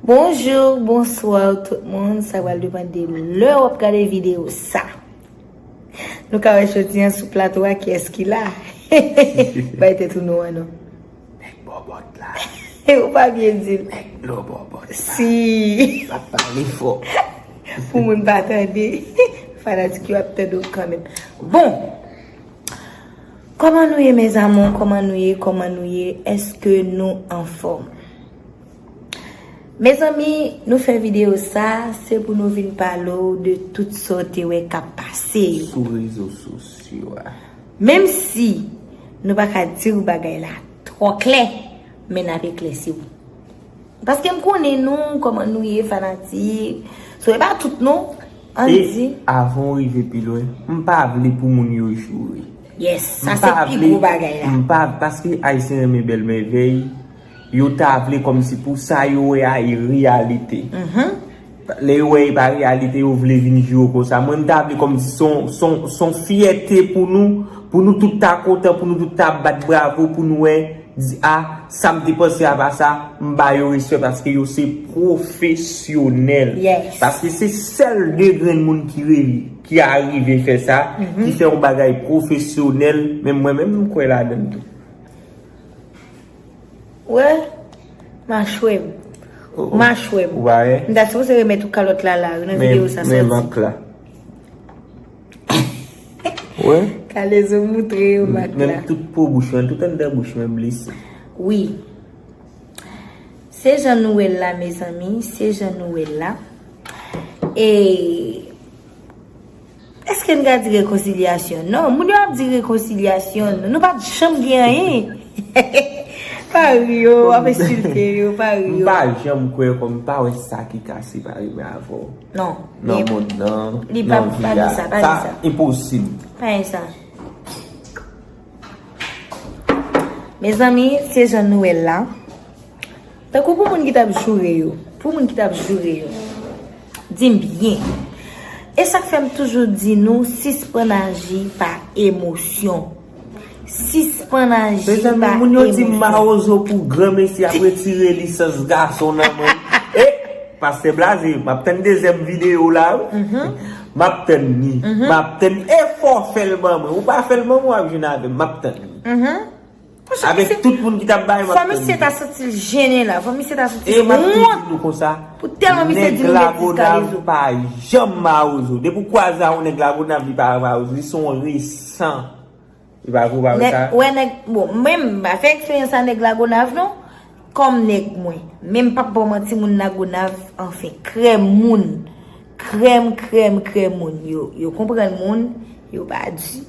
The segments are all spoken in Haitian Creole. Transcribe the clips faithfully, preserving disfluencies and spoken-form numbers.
Bonjou, bonswa tout moun. Sa pral depann de lè w ap gade videyo sa. Nou ka wè jodi an sou plato a kiyès ki la. Bay tèt ou non an non. Nèg bòbòt la. Ou pa byen di l. Nèg blo bòbòt la. Si. L ap pale fò. Pou moun pa tande. Fanatik yo ap tande w kanmenm. Bon. Kòman nou ye, mes amours? Kòman nou ye? Kòman nou ye? Èske nou anfòm? Mezanmi, nou fè videyo sa, se pou nou vin pale w de tout sa w te wè k ap pase yo. Sou rezo sosyo a. Menm si nou pa ka di w bagay la twò klè, men n ap eklèsi w. Paske m konnen nou, kòman nou ye, fanatik. So, e pa tout non, ann di. E avan w rive pi lwen, m pa vle pou moun yo joure. Yes, sa se pi gwo bagay la. M pa, paske Ayisyen renmen bèl mèvèy, yo ta vle kòmsi pou sa yo wè a e reyalite. Lè yo wè e pa reyalite, yo vle vin joure w konsa. Mwen, m ta vle kòmsi se yon, se yon, se yon fyète pou nou, pou nou tout ta kontan, pou nou tout ta bat bravo, pou nou wè, di, a, sa m te panse a pa sa, m ba yo respè paske yo se pwofesyonèl. Yes. Paske se sèl de grenn moun ki re-, ki arive fè sa, ki fè yon bagay pwofesyonèl, men mwen menm, m kwè ladan l tou. Wè, machwè m. Oh, oh. Machwè m. Ou pa wè? M ta sipoze remèt ou kalòt la la, nan videyo sa sòti. Men, men mak la. Wè? Kalezo moutre yo mak la. Menm tout po bouch mwen, tout anndan bouch mwen blese. Wi. Se jan nou wè l la, mezanmi, se jan nou wè l la. E Èske n ka di rekonsilyasyon? Non, moun yo ap di rekonsilyasyon. Nou pa t janm gen anyen. Pa ri yo, w ap ensilte yo, pa ri yo. M pa janm kwè kòm m pa wè sa ki ka separe mwen avè w. Non, nan mond nan, nan vi a. Sa enposib. Pa gen sa. Mezanmi, se jan nou wè l la. Tankou pou moun ki t ap joure yo, pou moun ki t ap joure yo, di m byen. E sa k fè m toujou di nou, sispann aji pa emosyon. Sispann aji pa emosyon. Mezanmi, moun yo di m mawozo pou granmesi ap retire lisans gason nan men. E, Pastè Blaze, m ap tann dezyèm videyo w la, wi. M ap tann li. M ap tann li. E fò w fè l ban mwen. Ou pa fè l ban mwen, w ap jwenn avè m. M ap tann li. Avèk tout moun ki t ap bay, m ap tann li. Fò misye ta santi l jennen la. Fò misye ta santi l wont. E m ap toujou di nou konsa, pou tèlman misye di nou betiz Kalezo. Nèg Lagonav pa janm mawozo. Depi w kwaze a yon nèg Lagonav, li pa mawozo. Li se yon resan. Li pa vre, ou pa wè sa? Wè nèg, bon, mwen, m pa fè eksperyans a nèg Lagonav, non. Kòm nèg mwen. Men m p ap ba w manti, moun Lagonav, anfen, krèm moun. Krèm, krèm, krèm moun. Yo, yo konprann moun, yo pa di.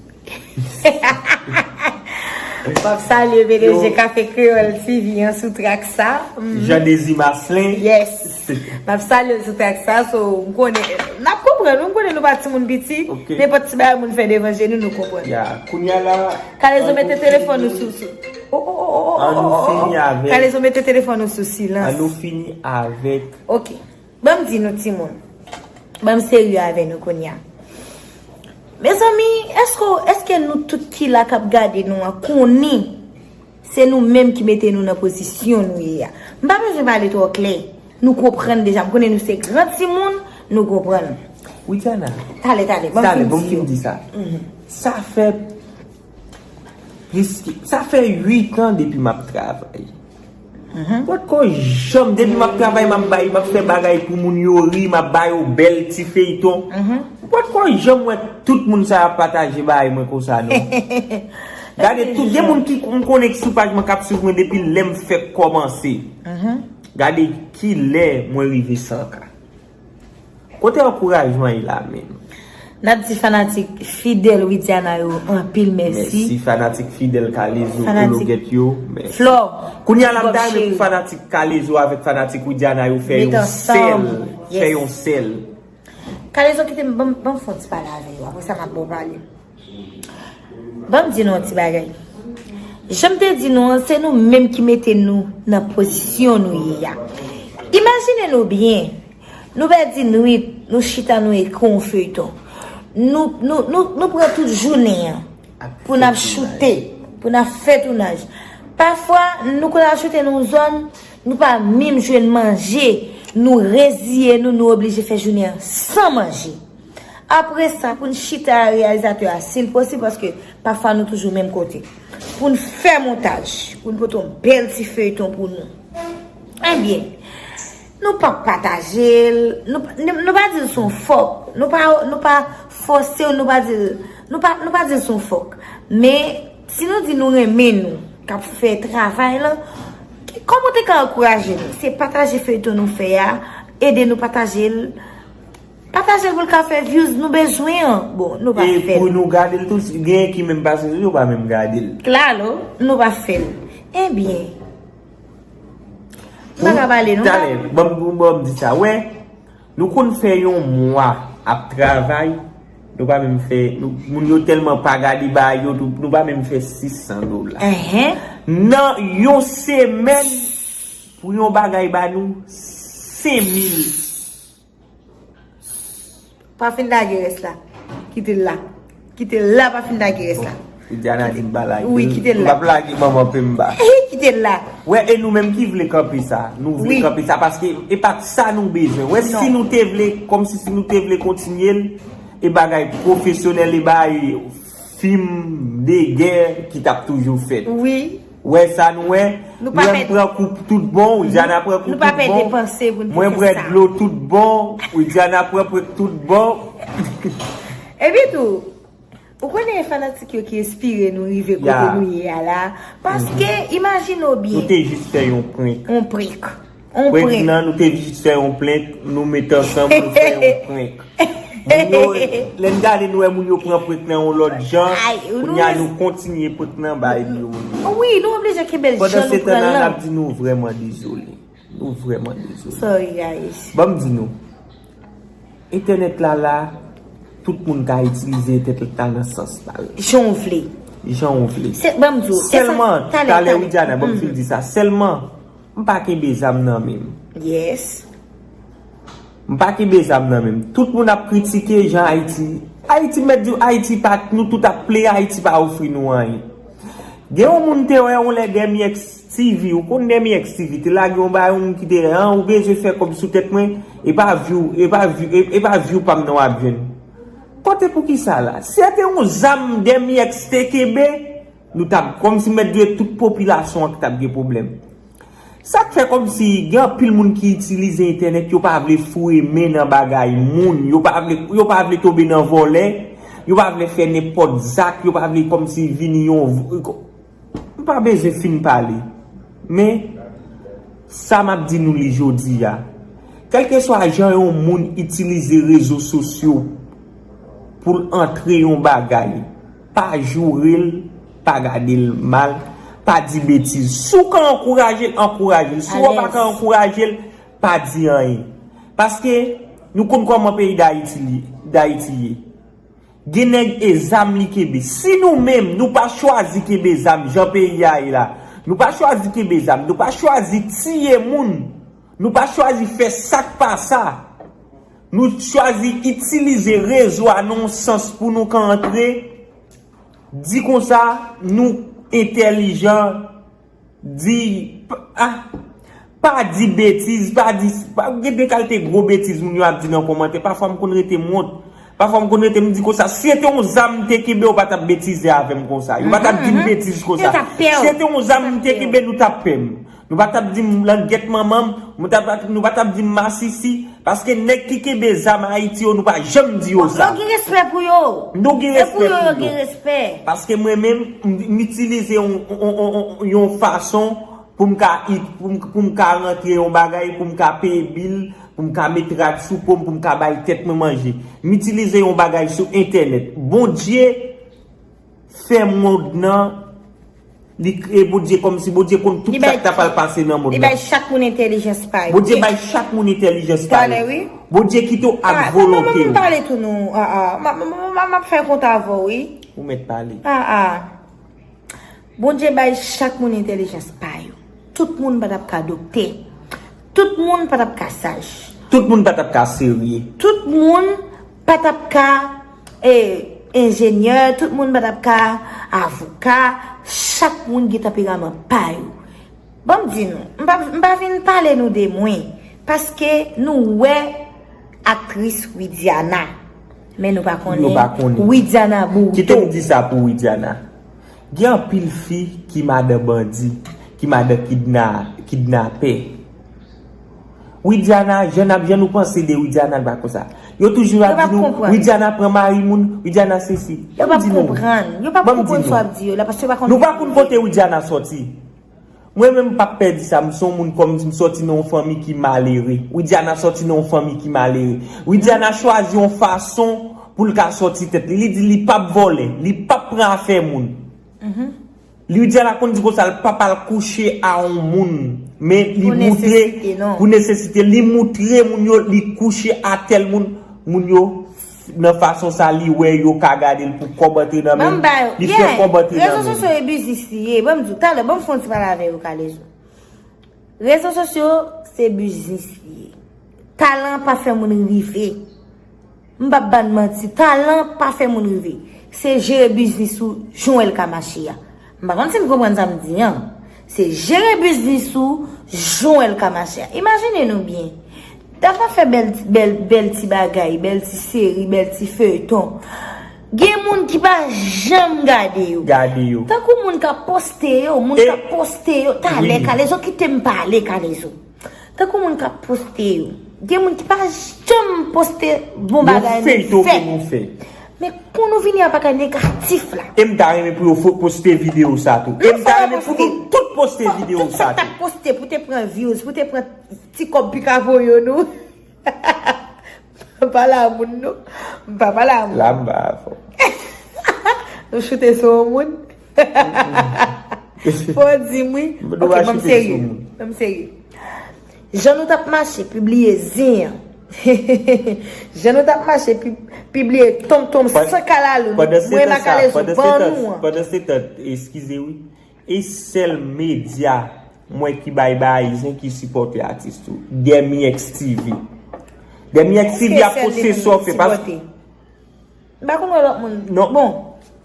M ap salye P D G Kafe Kreyòl T V an sou trak sa. Jean Désir Marcelin. Yes. M ap salye l sou trak sa, so, m konnen, n ap konprann, m konnen nou pa timoun piti, nenpòt ti bagay moun fè devan je nou, nou konprann. Ya, kounye a la, Kalezo mete telefòn ou sou, sou. Oh, oh, oh, oh, oh, oh, oh. An nou fini avèk. Kalezo mete telefòn ou sou silans. An nou fini avèk. Ok. Ban m di nou timoun. Ban m serye avè nou kounye a. Mezanmi, èske, èske nou tout ki la k ap gade nou an konnen se nou menm ki mete nou nan pozisyon nou ye a? M pa bezwen pale twò klè. Nou konprann deja. M konnen nou se gran timoun, nou konprann. Widiana. Talè, talè, ban m fin di yo. Talè, ban m fin di sa. Sa fè plis ke, sa fè uit an depi m ap travay. M potko janm, depi m ap travay, m ap bay, m ap fè bagay pou moun yo ri, m ap ba yo bèl ti feyton. M potko janm wè tout moun sa yo ap pataje bagay mwen konsa, non. Gade, tout gen moun ki m konnen ki sou paj mwen k ap swiv mwen depi lè m fèk kòmanse. Gade kilè mwen rive san K. Kote ankourajman ye la menm? N ap di fanatik fidèl Widiana yo anpil mèsi. Mèsi fanatik fidèl Kalezo, Ologèt yo, mèsi. Flò, kounye a la, m ta renmen pou fanatik Kalezo avèk fanatik Widiana yo fè yon sèl, fè yon sèl. Kalezo, kite m, ban m, ban m fè yon ti pale avè yo, apre sa m ap ba w pale. Ban m di nou yon ti bagay. Jan m te di nou an, se nou menm ki mete nou nan pozisyon nou ye a. Imajine nou byen, nou pèdi nwit, nou chita, nou ekri yon feyton. Nou, nou, nou, nou pran tout jounen an pou n ap choute, pou n ap fè tounaj. Pafwa, nou konn al choute nan yon zòn, nou pa menm jwenn manje. Nou reziye nou, nou oblije fè jounen an san manje. Apre sa, pou n chita a reyalizatè a, si l posib, paske pafwa nou toujou menm kote. Pou n fè montaj, pou n pote yon bèl ti feyton pou nou. Ebyen, nou pa pataje l, nou, nou, nou pa di l se yon fòk, nou pa, nou pa fòse w, nou pa di l, nou pa, nou pa di l se yon fòk. Men, si nou di nou renmen nou, k ap fè travay lan, kòman w te ka ankouraje nou? Se pataje feyton nou fè a, ede nou pataje l. Pataje l pou l ka fè views nou bezwen an. Bon, nou pa fè l. E pou nou gade l tou, si gen ki menm pase sou yo, pa menm gade l. Klalo, nou pa fè l. Ebyen, m pa ka pale, non. Talè, ban m, ban m di sa. Wè, nou konn fè yon mwa ap travay, nou pa menm fè, nou, moun yo tèlman pa gade bagay yo, tou, nou pa menm fè sis san dola. Nan yon semèn, pou yon bagay ba nou senk mil. Pa fin lage rès la. Kite l la. Kite l la, pa fin lage rès la. Widiana di m pa lage. Wi, kite l la. M p ap lage manman Pemba. Kite l la. Wè, e nou menm ki vle kanpe sa. Nou vle kanpe sa paske e pa t sa nou bezwen. Wè, si nou te vle, kòmsi si nou te vle kontinye l, e bagay pwofesyonèl, e bagay fim de gè ki t ap toujou fèt. Wi. Wè sa nou wè? Nou pa pèdi. Mwen pran kou tout bon, Widiana pran kou tout bon. Nou pa pèdi panse pou n te fè sa. Mwen pran dlo tout bon, Widiana pran pran tout bon. Epi tou, ou konnen e fanatik yo ki enspire nou rive kote nou ye a la. Paske, imajine w byen. Nou te jis fè yon prank. Yon prank. Yon prank. Prank nan, nou te jis fè yon prank, nou met ansanm, nou fè yon prank. Moun yo, lè n gade, nou wè moun yo pran prank nan yon lòt jan. Kounye a, nou kontinye prank nan bay li yo. Wi, nou oblije kenbe l jan nou pran l lan. Pandan se tan nan, n ap di nou vrèman dezole. Nou vrèman dezole. Sorry, guys. Ban m di nou, entènèt la la, tout moun ka itilize entènèt la nan sans pa l. Jan w vle. Jan w vle. Ban m di w, sèlman, talè, Widiana, ban m fin di sa. Sèlman, m pa kenbe zam nan men m. Yes. M pa kenbe zam nan men m. Tout moun ap kritike jan Ayiti. Ayiti, m mèt di w, Ayiti pa, nou tout ap plede, Ayiti pa ofri nou anyen. Gen yon moun te wè yon lè Demi X T V, ou konn Demi X T V, te lage yon bagay, yon moun ki te an, ou bezwen fè kòb sou tèt mwen, e pa view, e pa view, e, e pa view pa m nan w ap jwenn. Kote pou ki sa la? Si se te yon zam Demi X te kenbe, nou t ap, kòmsi m mèt di w, tout popilasyon an ki t ap gen pwoblèm. Sa k fè kòmsi gen anpil moun ki itilize entènèt, yo pa vle foure men nan bagay moun, yo pa vle, yo pa vle tonbe nan vòlè, yo pa vle fè nenpòt zak, yo pa vle kòmsi vini yon, m pa bezwen fin pale. Men, sa m ap di nou li jodi a, kèlkeswa jan yon moun itilize rezo sosyo pou l antre yon bagay, pa joure l, pa gade l mal, pa di betiz. Si w ka ankouraje l, ankouraje l. Si w pa ka ankouraje l, pa di anyen. Paske nou konn kòman peyi Dayiti li, Dayiti ye. Gen nèg e zam li kenbe. Si nou menm, nou pa chwazi kenbe zam jan peyi a ye la, nou pa chwazi kenbe zam, nou pa chwazi tiye moun, nou pa chwazi fè sa k pa sa, nou chwazi itilize rezo a nan yon sans pou nou ka antre, di konsa, nou entèlijan, di, p-, ah, pa di betiz, pa di, pa, gen de kalite gwo betiz moun yo ap di nan kòmantè. Pafwa m konn rete m wont. Pafwa m konn rete m di konsa, si se te yon zam m te kenbe, yo pa t ap betize avè m konsa. Yo pa t ap di m betiz konsa. Si se te yon zam m te kenbe, nou t ap pè m. Nou pa t ap di m langèt manman m, nou pa t ap, nou pa t ap di m masisi. Paske nèg ki kenbe zam Ayiti yo, nou pa janm di yo sa. Nou gen respè pou yo. Nou gen respè pou yo. Paske mwen menm, m, m itilize yon, yon, yon, yon, yon fason pou m ka it-, pou m, pou m ka rantre yon bagay, pou m ka peye bil, pou m ka met rad sou po m, pou m ka bay tèt mwen manje. M itilize yon bagay sou entènèt. Bondye fè mond nan, li kreye Bondye kòmsi Bondye konn tout sa k ta pral pase nan mond nan. Li bay chak moun entèlijans pa yo. Bondye bay chak moun entèlijans pa yo. Bondye kite w ak volonte w. Ah, ah, m ap fè kont avè w, wi. Ou mèt pale. Ah, ah. Bondye bay chak moun entèlijans pa yo. Tout moun pa t ap ka doktè. Tout moun pa t ap ka saj. Tout moun pa t ap ka serye. Tout moun pa t ap ka, e, enjenyè. Tout moun pa t ap ka avoka. Chak moun gen tanperaman pa yo. Ban m di nou, m pa, m pa vin pale nou de mwen. Paske nou wè aktris Widiana, men nou pa konnen Widiana Burrito. Kite m di sa pou Widiana. Gen anpil fi ki madan bandi, ki madan kidna, kidnapè. Widiana, jan n ap jan nou panse de Widiana, l pa konsa. Yo toujou ap di nou, Widiana pran mari moun, Widiana sesi. Yo p ap konprann. Yo p ap konprann sa w ap di yo la, paske yo pa konn. Nou pa konn kote Widiana sòti. Mwen menm m p ap pè di sa, m se yon moun kòm si m sòti nan yon fanmi ki malere. Widiana sòti nan yon fanmi ki malere. Widiana chwazi yon fason pou l ka sòti tèt li. Li di li p ap vòlè, li p ap pran afè moun. Widiana konn di konsa l p ap al kouche a yon moun. Men li moutre pou nesesite, li moutre moun yo li kouche a tèl moun. Moun yo nan fason sa li wè yo ka gade l pou kòb antre nan men l, li fè kòb antre nan men l. Rezo sosyo e biznis li ye. Ban m di w, talè, ban m fè yon ti pale avè yo, Kalezo. Rezo sosyo se biznis li ye. Talan pa fè moun rive. M p ap ba n manti, talan pa fè moun rive. Se jere biznis ou jan w wè l ka mache a. M pa konn si n konprann sa m di an. Se jere biznis ou jan w wè l ka mache a. Imajine nou byen. Dava fè bèl, bèl, bèl ti bagay, bèl ti seri, bèl ti feyton. Gen moun ki pa janm gade yo. Gade yo. Tankou moun k ap poste yo, moun k ap poste yo. Talè, Kalezo, kite m pale, Kalezo. Tankou moun k ap poste yo. Gen moun ki pa janm poste bon bagay nou fè. Men pou nou vini a bagay negatif la. E m ta renmen pou yo fo- poste videyo sa tou. E m ta renmen pou nou tout poste videyo sa tou. Tout sa t ap poste pou te pran views, pou te pran ti kòb pika voye nou. M pa pale a moun non. M pa pale a moun. La m pa avè w. Nou choute sou yon moun. Fò w di m wi. Ok, ban m serye. Ban m serye. Jan nou t ap mache pibliye zen an. Jan nou t ap mache pi- pibliye tonmtonm san kalalou. Mwen makalezo ban nou an. Pandan se tan, eskize wi. E sèl medya mwen ki bay bagay zen ki sipòte atis tou. Dèmi X T V. Dèmi X T V ap poste sa w fè paske M pa konn wè lòt moun. Non. Bon.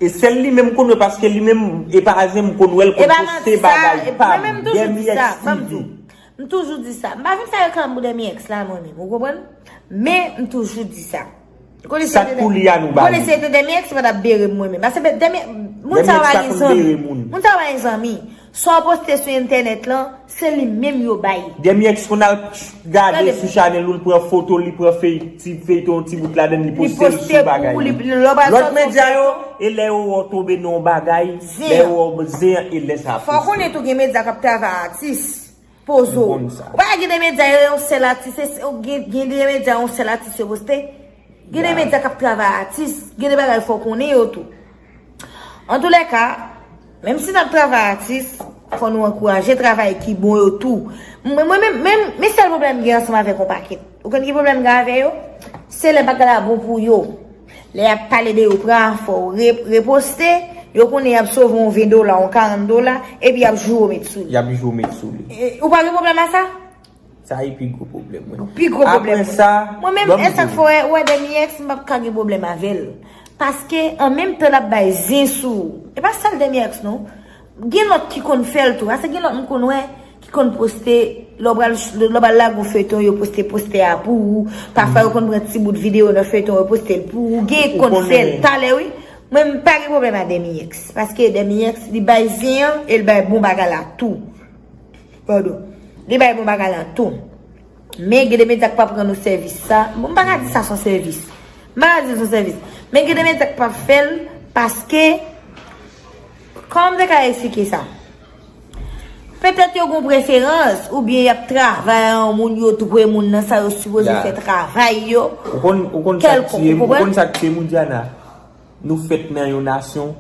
E sèl li menm m konn wè paske li menm e pa zen m konn wè l konn poste bagay pa m. Dèmi X T V. M toujou di sa. M pa vin fè reklam pou Dèmi X la mwen menm. Ou konprann? Men m toujou di sa. Sa k pou li a nou ba li. Konnen se te Dèmi X pa t ap bere m mwen menm. Paske Dèmi moun sa yo pa gen zanmi. Moun sa yo pa gen zanmi. Sa w poste sou entènèt lan, se li menm yo bay. Dèmi X konn al gade sou chanèl ou, li pran foto, li pran fey- ti feyton, ti bout ladan, li poste l sou bagay li. Lòt medya yo, e lè yo wè w tonbe nan yon bagay, lè yo wè w zen an, e lè sa poste. Fò w konnen tou gen medya k ap travay atis. Poze w. Ou pa gen de medya yo yon sèl atis, gen de medya yon sèl atis yo poste. Gen de medya k ap travay atis, gen de bagay fò w konnen yo tou. Antoulèka, menm si n ap travay atis, fò nou ankouraje travay ki bon yo tou. Mwen, mwen menm, menm, men sèl pwoblèm m gen ansanm avèk yon pakèt. Ou konn ki pwoblèm m gen avè yo? Se lè bagay la bon pou yo. Lè y ap pale de yo, pran afè w, re- reposte, yo konnen y ap sove yon ven dola, yon karant dola, epi y ap joure w met sou li. Y ap joure w met sou li. E, ou pa gen pwoblèm a sa? Sa e pi gwo pwoblèm mwen. Pi gwo pwoblèm mwen. Apre sa, mwen menm, e sa k fè w wè Dèmi X, m p ap ka gen pwoblèm avè l. Paske, an menm tan l ap bay zen sou ou. E pa sèl Dèmi X non. Gen lòt ki konn fè l tou. Paske gen lòt m konn wè ki konn poste, lè w pral, lè w pral lage yon feyton, yo poste postè a pou ou. Pafwa, yo konn pran ti bout videyo nan feyton, yo poste l pou ou. Gen k konn fè l. Talè, wi. Mwen, m pa gen pwoblèm a Dèmi X. Paske Dèmi X, li bay zen an, e l bay bon bagay la tou. Padon. Li bay bon bagay la tou. Men gen de medya k p ap rann ou sèvis sa. Bon, m pa ka di sa se yon sèvis. M pa ka di l se yon sèvis. Men gen de medya k p ap fè l paske, kòman m te ka eksplike sa? Petèt yo gen preferans, oubyen y ap travay a yon moun, yo dwe moun nan sa yo sipoze fè travay yo. Ou konn, ou konn sa k tiye m, ou konn sa k tiye m, Diana? Nou fèt nan yon nasyon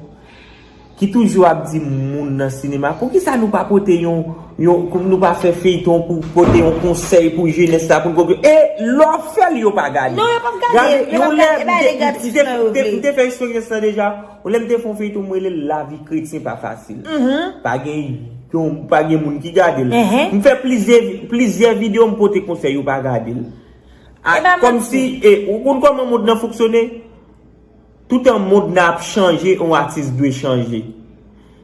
ki toujou ap di moun nan sinema, poukisa nou pa pote yon, yon, nou pa fè feyton pou pote yon konsèy pou jenès la, pou n konprann? E lè w ap fè l, yo pa gade. Non, yo p ap gade. Gade, yo p ap gade, e pa de gratis nan yo vle. M te fè eksperyans lan deja. Yon lè m te fè yon feyton, m rele l Lavi kretyen pa fasil. Pa gen, pa gen moun ki gade l. M fè plizyè, plizyè videyo, m pote konsèy, yo pa gade l. Kòmsi, e, ou konn kòman mond nan fonksyone? Toutan mond nan ap chanje, yon atis dwe chanje.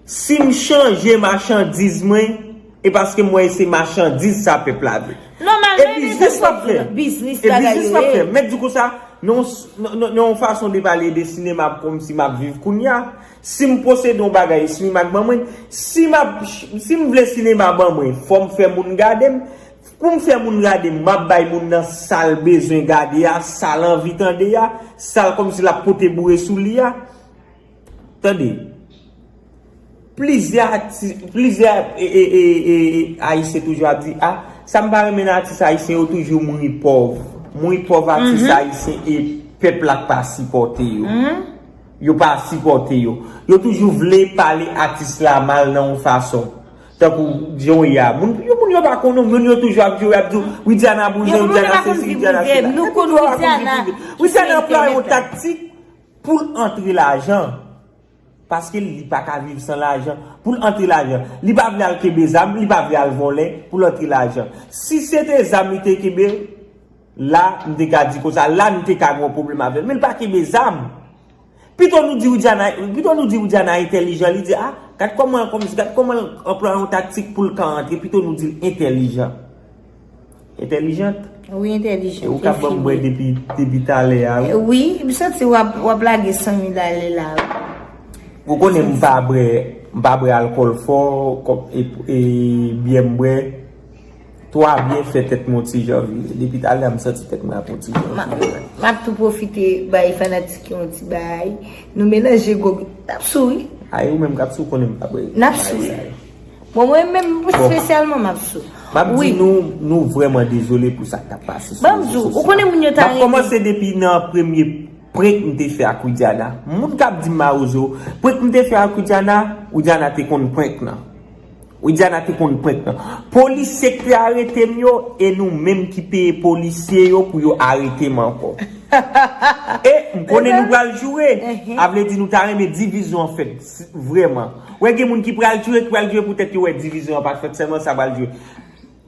Si m chanje machandiz mwen, e paske m wè se machandiz sa pèp la vle. E biznis w ap fè. Biznis, e bagay biznis yo w ap fè. Mèt di konsa, nan yon s- nan- nan- nan yon fason de pale de sinema kòmsi m ap viv kounye a. Si m posede yon bagay, si m ak ban mwen, si m ap, si m vle sinema ban mwen, fò m fè moun gade m. Pou m fè moun gade m, m ap bay moun nan sa l bezwen gade a, sa l anvi tande a, sa l kòmsi l ap pote boure sou li a. Tande, plizyè ati- plizyè e, e, e, e, e, Ayisyen toujou ap di, a, sa m pa renmen nan atis ayisyen yo toujou mouri pòv. Mouri pòv atis ayisyen e pèp la k pa sipòte yo. Yo pa sipòte yo. Yo toujou vle pale atis la mal nan yon fason. Tankou Joey a. Moun, yo, moun yo pa konn ou, moun yo toujou ap jwe, ap di, Widiana bouzen, Widiana sesi, Widiana sela. Nou konn Widiana. Widiana anplwaye yon taktik pou l antre lajan. Paske li pa ka viv san lajan. Pou l antre lajan. Li pa vle al kenbe zam, li pa vle al vòlè pou l antre lajan. Si se te zam li te kenbe, la, m te ka di konsa, la, nou te ka gen yon pwoblèm avè l. Men l pa kenbe zam. Pito nou di Widiana, pito nou di Widiana entèlijan, li di, a, gad kòman, kòmsi, gad kòman l anplwaye yon taktik pou l ka antre, pito nou di l entèlijan. Entèlijant. Wi, entèlijan. E ou k ap ban m bwè depi, depi talè a, wi. Wi, m santi w ap, w ap lage san mil ale la, wi. Ou konnen m pa bwè, m pa bwè alkòl fò, kòm, e, e, byè m bwè. Twa byen fè tèt mwen yon ti jan vire. Depi talè a, m santi tèt mwen ap yon ti jan vire. M ap tou pwofite bay fanatik yo yon ti bay. Nou melanje gwo. N ap sou, wi. Ay, ou menm k ap sou, konnen m pa bwè. N ap sou, wi. Bon, mwen menm, espesyalman, m ap sou. M ap di nou, nou vrèman dezole pou sa k t ap pase sou rezo sosyo. Ban m di w, ou konnen moun yo ta renmen. M ap kòmanse depi nan premye prank m te fè ak Widiana. Moun k ap di m mawozo, prank m te fè ak Widiana, Widiana te konn prank nan. Widiana te konn prank nan. Polisye k te arete m yo, e nou menm ki peye polisye yo pou yo arete m ankò. E m konnen nou pral joure. A vle di nou ta renmen divizyon an fèt, vrèman. Wè gen moun ki pral joure, ki pral joure poutèt yo wè divizyon an pa t fèt, sèlman sa pral joure.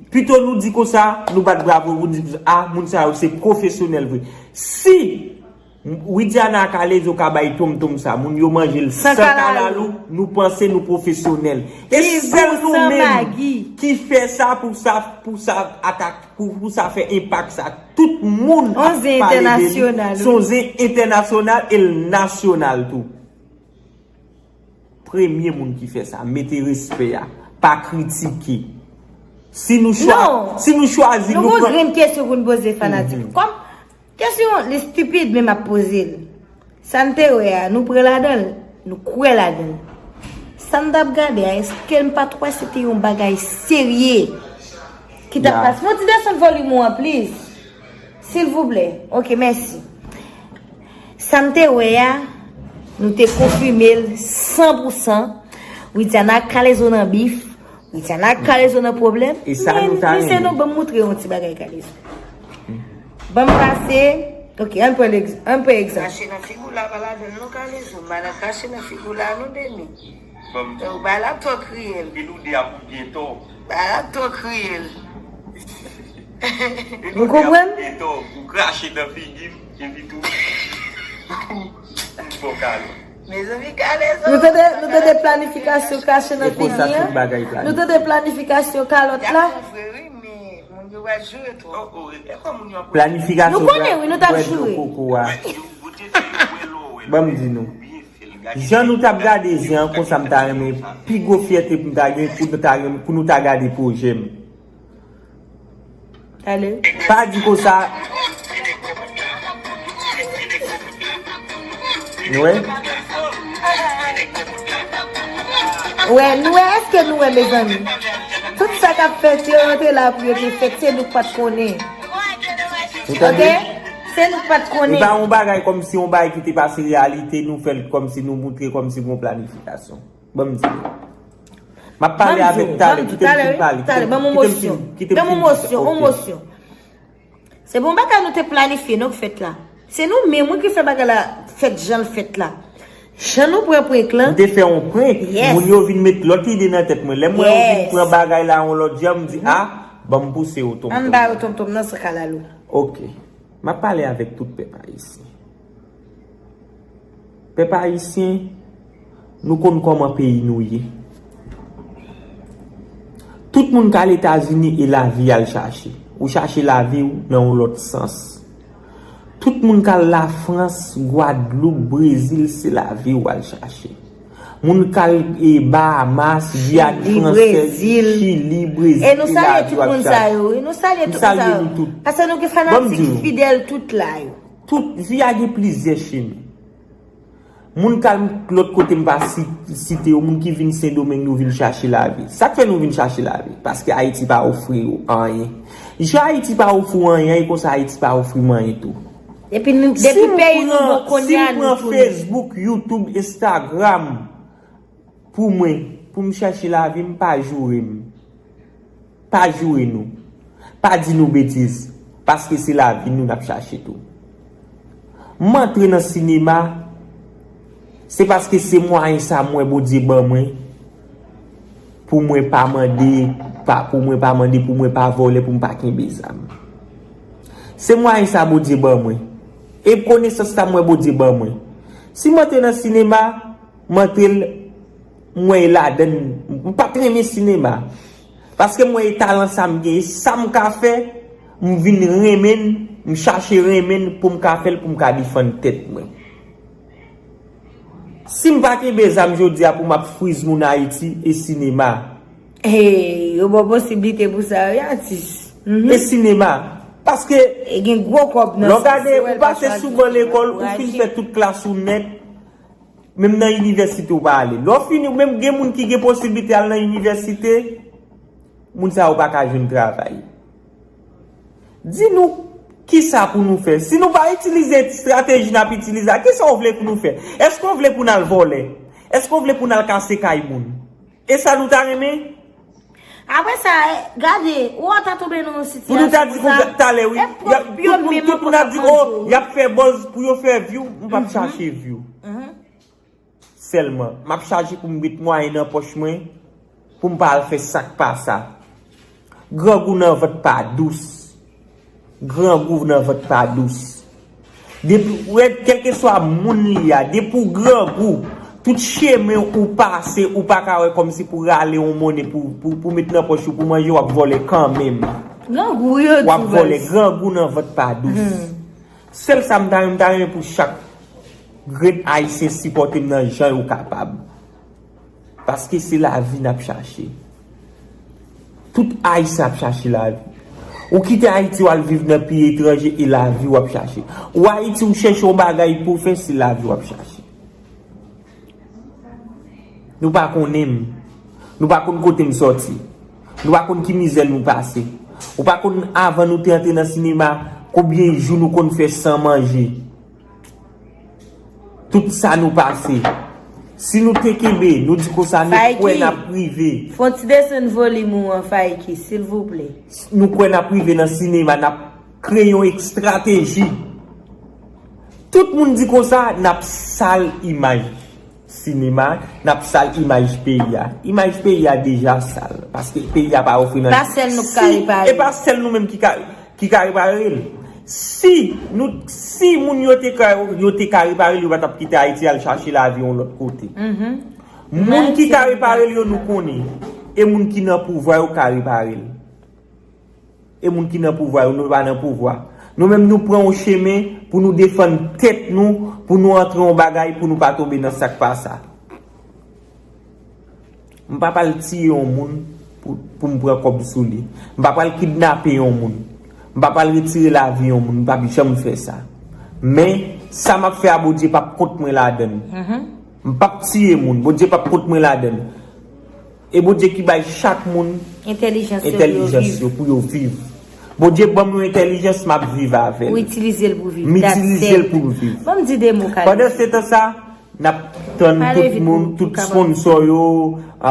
Pito nou di konsa, nou bat bravo, nou di, a, moun sa yo se pwofesyonèl vre. Si Widiana ak Alezo ka bay tonmtonm sa, moun yo manje l san kalalou, nou panse nou pwofesyonèl. E sèl nou menm ki fè sa pou sa, pou sa atak, pou, pou sa fè enpak sa. Tout moun ap pale de li. Se yon zen entènasyonal e l nasyonal tou. Premye moun ki fè sa, mete respè a, pa kritike. Si nou chwa-, si nou chwazi, nou pran. Non, nou gon grenn kesyon pou n poze fanatik. Kòm kesyon li stipid, men m ap poze l. Sa n te wè a, nou pran ladan l, nou kwè ladan l. Sa n t ap gade a, èske n pa t wè se te yon bagay serye ki t ap pase? Fè yon ti desann volim ou an, please. Silvouplè. Ok, mèsi. Sa m te wè a, nou te konfime l san pou san. Widiana ak Kalezo nan bif. Widiana ak Kalezo nan pwoblèm. E sa nou ta renmen. Men, mesye, non, ban m moutre yon ti bagay Kalezo. Ban m pase. Ok, ann pran egz-, ann pran egzanp. Kache nan figi w la, pa ladan l non, Kalezo. M pa nan kache nan figi w la non, Deni. Ban m di w. Ou bay la twò kriyèl. Epi nou de a pou byen tò. Bay la twò kriyèl. Nou konprann? Eto, ou krache nan figi m, epi tou, ou fè w kale. Mezanmi, kale zo. Nou tande, nou tande planifikasyon krache nan figi an? Nou tande planifikasyon kalòt la? Y ap soufri, wi, men moun yo pral joure twòp. Oh, oh, e kòman moun yo ap planifikasyon. Nou konnen, wi, nou t ap joure. Bwè dlo koko a. Ban m di nou. Jan nou t ap gade zen an, konsa m ta renmen, pi gwo fyète pou m ta gen, pou nou ta gen, pou nou ta gade pwojè m. Talè. Pa di konsa. Nou wè? Wè, nou wè, èske nou wè, mezanmi? Tout sa k ap fèt yo, yo te la pou yo te fèt, se nou k pa t konnen. Ou tande? Ok? Se nou k pa t konnen. E pa yon bagay kòmsi yon bagay ki te pase reyalite, nou fè l kòmsi nou moutre kòmsi gon planifikasyon. Ban m di nou. M ap pale avèk talè, kite m fin pale, kite m fin, kite m fin di sa. Ok. Ban m yon mosyon, yon mosyon. Se pa yon bagay nou te planifye non k fèt la. Se nou menm wi ki fè bagay la fèt jan l fèt la. Jan nou pran prank lan. Nou te fè yon prank, yes, moun yo vin met lòt ide nan tèt mwen. Lè m wè yo vin pran bagay la yon lòt jan, m di, a, ban m pouse yo tonmtonm. Ann ba yo tonmtonm nan san kalalou. Ok. M ap pale avèk tout pèp ayisyen. Pèp ayisyen, nou konn kòman peyi nou ye. Tout moun k al Etazini e lavi y al chache. Ou chache lavi w nan yon lòt sans. Tout moun k al Lafrans, Gwadloup, Brezil, se lavi w al chache. Moun k al e, Bahamas, Giyàn Fransèz, Chili, Brezil, se lavi w ap chache. E nou salye tout moun sa yo, wi. Nou salye tout moun sa yo. M salye nou tout. Paske nou gen fanatik fidèl tout la yo. Tout vi a gen plizyè chemen. Moun k al lòt kote m pa si-, site yo, moun ki vin Sendomeng, nou vin chache lavi. Sa k fè nou vin chache lavi? Paske Ayiti pa ofri yo anyen. Jan Ayiti pa ofri w anyen, e konsa Ayiti pa ofri m anyen tou. Epi nou, depi peyi nou bon kounye a, nou tounen. Si m pran Facebook, YouTube, Instagram, pou mwen, pou m chache lavi m, pa joure m. Pa joure nou. Pa di nou betiz. Paske se lavi nou n ap chache tou. M antre nan sinema, se paske se mwayen sa m wè Bondye ban mwen, pou mwen pa mande, pa, pou mwen pa mande, pou mwen pa vòlè, pou m pa kenbe zam. Se mwayen sa Bondye ban mwen. E konesans sa m wè Bondye ban mwen. Si m antre nan sinema, m antre l, m wè e ladann, m pa t renmen sinema. Paske m wè e talan sa m gen, e sa m ka fè, m vin renmen l, m chache renmen l pou m ka fè l, pou m ka defann tèt mwen. Si m pa kenbe zam jodi a pou m ap friz moun Ayiti, e sinema. Hey, yo ba w posiblite pou sa, wi, atis. Mhm. E sinema. Paske, e gen gwo kòb nan sa, lè w gade, ou pase sou ban lekòl, ou fin fè tout klas ou nèt, menm nan inivèsite ou pa ale. Lè w fini, menm gen moun ki gen posiblite al nan inivèsite, moun sa yo pa ka jwenn travay. Di nou, kisa pou nou fè? Si nou pa itilize estrateji n ap itilize a, kisa w vle pou nou fè? Èske w vle pou n al vòlè? Èske w vle pou n al kase kay moun? E sa nou ta renmen? Apre sa, eh, gade, ou ta tonbe nan yon sitiyasyon konsa. Pou nou ta di konsa talè, wi. E pwòp yo menm ankò k ap manje w. Tout moun ap di, oh, y ap fè buzz pou yo fè view. M p ap chache view. Mhm. Sèlman, m ap chache pou m met mwayen nan pòch mwen, pou m pa al fè sa k pa sa. Grangou nan vant pa dous. Grangou nan vant pa dous. Depi, ou wè, kèlkeswa moun li a, depi w grangou, tout chemen ou pase, ou pa ka wè kòmsi pou rale yon monnen pou, pou, pou met nan pòch ou, pou manje, w ap vòlè kanmenm. Grangou yo tou, baz. W ap vòlè, grangou nan vant pa dous. Hmm. Sèl sa m ta renmen, m ta renmen pou chak grenn Ayisyen sipòte m nan jan yo kapab. Paske se lavi n ap chache. Tout Ayisyen ap chache lavi. Ou kite Ayiti, w al viv nan peyi etranje, e lavi w ap chache. Ou Ayiti, ou chèche yon bagay pou w fè, se lavi w ap chache. Nou pa konnen m. Nou pa konn kote m sòti. Nou pa konn ki mizè nou pase. Ou pa konn, avan nou te antre nan sinema, konbyen jou nou konn fè san manje. Tout sa nou pase. Si nou te kenbe, nou di konsa, nou kwè n ap rive. Fè yon ti desann volim ou an, Fayki, silvouplè. Nou kwè n ap rive nan sinema, n ap kreye yon estrateji. Tout moun di konsa, n ap sal imaj sinema, n ap sal imaj peyi a. Imaj peyi a deja sal, paske peyi a pa ofri nan... Pa sèl nou k ka repare. E pa sèl nou menm ki ka, ki ka repare l. Si nou, si moun yo te ka, yo te ka repare l, yo pa t ap kite Ayiti al chache lavi yon lòt kote. Mhm. Moun ki ka repare l yo, nou konnen. E moun ki nan pouvwa yo ka repare l. E moun ki nan pouvwa yo, nou pa nan pouvwa. Nou menm, nou pran yon chemen pou nou defann tèt nou, pou nou antre yon bagay, pou nou pa tonbe nan sa k pa sa. M pa pral tiye yon moun pou, pou m pran kòb sou li. M pa pral kidnape yon moun. M pa pral retire lavi yon moun. M p ap janm fè sa. Men, sa m ap fè a, Bondye p ap kont mwen ladann. Mhm. M p ap tiye moun. Bondye p ap kont mwen ladann. E Bondye ki bay chak moun entèlijans yo pou yo viv. Bondye ban m yon entèlijans, m ap viv avè l. Ou itilize l pou viv. M itilize l pou m viv. Ban m di de mo, Kalizo. Pandan se tan sa, n ap tann tout moun, tout sponsò yo,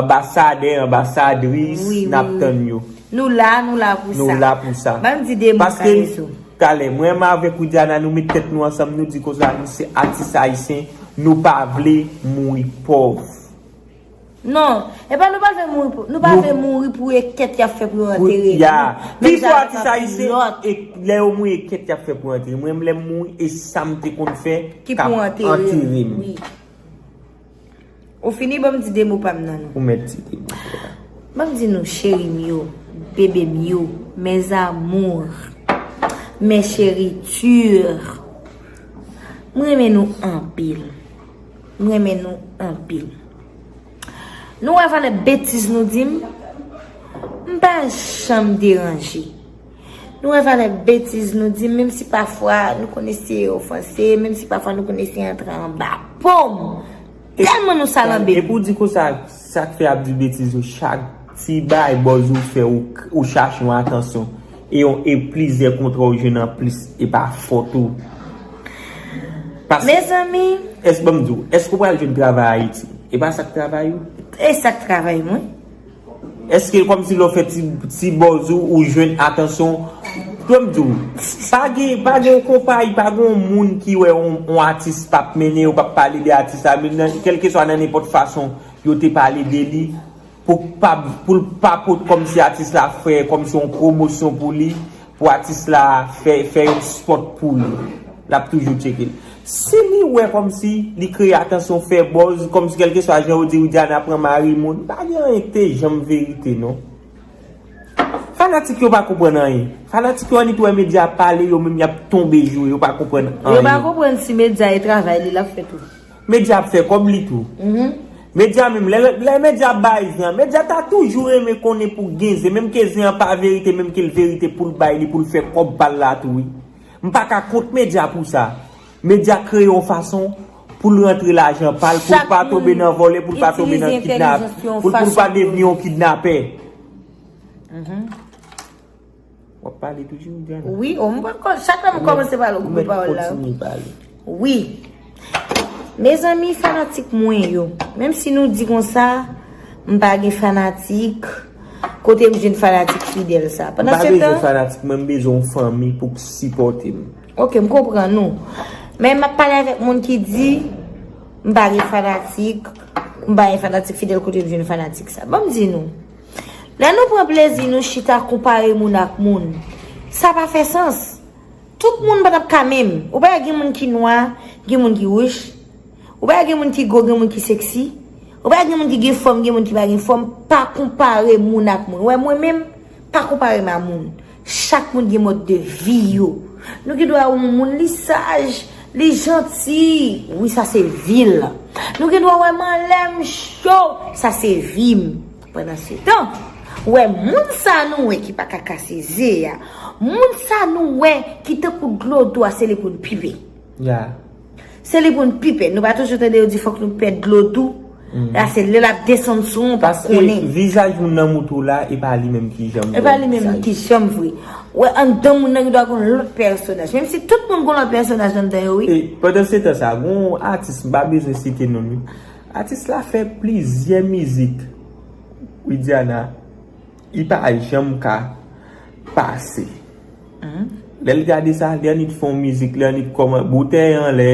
anbasadè, anbasadris, n ap tann yo. Nou la, nou la pou sa. Nou la pou sa. Ban m di de mo, Kalizo. Paske, talè, mwen menm avèk Widiana, nou met tèt nou ansanm, nou di konsa, nou se atis ayisyen, nou pa vle mouri pòv. Non, e pa nou pa vle mouri pou, nou pa vle mouri pou e kèt y ap fè pou yo antere nou. Pi fò atis ayisyen, e lè yo mouri, e kèt y ap fè pou yo antere. Mwen menm, lè m mouri, e sa m te konn fè k ap antere m. Ou fini, ban m di de mo pa m nan nou. Ou mèt di de mo pa w. Ban m di nou, cheri m yo, Bebe m yo, mes amours, mes chéritures, m renmen nou anpil. M renmen nou anpil. Nou wè valè betiz nou di m, m pa janm deranje. Nou wè valè betiz nou di m, menm si pafwa nou konn eseye ofanse, menm si pafwa nou konn eseye antre anba po m. Tèlman nou salanbe. Epi w di konsa, sa k fè y ap di betiz yo, chak ti bay bòz ou fè, ou, ou chache yon atansyon. E yon, e plizyè kontra ou jwenn anplis, e pa fòt ou. Paske, mezanmi, èske, ban m di w, èske w pral jwenn travay Ayiti? E pa sa k travay ou? E sa k travay mwen. Èske kòmsi lè w fè ti, ti bòz ou, ou jwenn atansyon? Ban m di w, pa gen, pa gen yon konpayi, pa gen yon moun ki wè yon, yon atis p ap mennen, yo p ap pale de atis la, men nan, kèlkeswa nan nenpòt fason yo te pale de li, pou pa, pou l pa pot kòmsi atis la fè kòmsi yon pwomosyon pou li, pou atis la fè, fè yon spot pou li. L ap toujou tcheke l. Si li wè kòmsi li kreye atansyon, fè buzz, kòmsi kèlkeswa jan yo di Widiana pran mari moun, pa gen anyen ki te janm verite non. Fanatik yo pa konprann anyen. Fanatik yo annik wè medya ap pale, yo menm y ap tonbe joure, yo pa konprann anyen. Yo pa konprann si medya e travay li l ap fè tou. Medya ap fè kòb li tou. Medya menm, lè, lè medya ap bay zen an, medya ta toujou renmen konnen pou gen zen, menm ke zen an pa verite, menm ke l verite pou l bay li, pou l fè kòb pa l la tou wi. M pa ka kont medya pou sa. Medya kreye yon fason pou l rantre lajan pa l, pou l pa tonbe nan vòlè, pou l pa tonbe nan kidnap, pou l, pou l pa devni yon kidnapè. W ap pale toujou, Diana? Wi, o, m pa kò-, chak lè m kòmanse pale, ou koupe pawòl la. Kontinye pale. Wi. Mezanmi, fanatik mwen yo, menm si nou di konsa, m pa gen fanatik, kote m jwenn fanatik fidèl sa? M pa bezwen fanatik, mwen m bezwen yon fanmi pou k sipòte m. Ok, m konprann ou. Men m ap pale avèk moun ki di, m pa gen fanatik, m pa gen fanatik fidèl, kote m jwenn fanatik sa? Ban m di nou. Lè nou pran plezi nou chita konpare moun ak moun, sa pa fè sans. Tout moun pa t ap ka menm. Ou pa wè gen moun ki nwa, gen moun ki wouch. Ou pa wè gen moun ki gwo, gen moun ki seksi. Ou pa wè gen moun ki gen fòm, gen moun ki pa gen fòm. Pa konpare moun ak moun. Ou wè mwen menm, pa konpare m a moun. Chak moun gen mòd de vi yo. Nou gen dwa wè yon moun li saj, li janti. Wi, sa se vi l. Nou gen dwa wè m anlè m cho. Sa se vi m. Pandansetan, ou wè moun sa nou wè ki pa ka kase ze a. Moun sa nou wè ki tankou dlo dou a, se li pou n pipe. Ya. Se li pou n pipe. Nou pa toujou tande yo di fòk nou pèd dlo dou. La se lè l ap desann sou ou, ou p ap konnen. Paske vizaj moun nan moutou la, e pa li menm ki janm vre. E pa li menm ki janm vre. Ou wè anndan moun nan gen dwa gen yon lòt pèsonaj. Menm si tout moun gen yon lòt pèsonaj anndan yo, wi. E pandansetan sa, gen yon atis, m pa bezwen site non l, wi. Atis la fè plizyè mizik, Widiana, li pa janm ka pase. Lè l gade sa, li annik fè yon mizik, li annik kòman, boutèy anlè,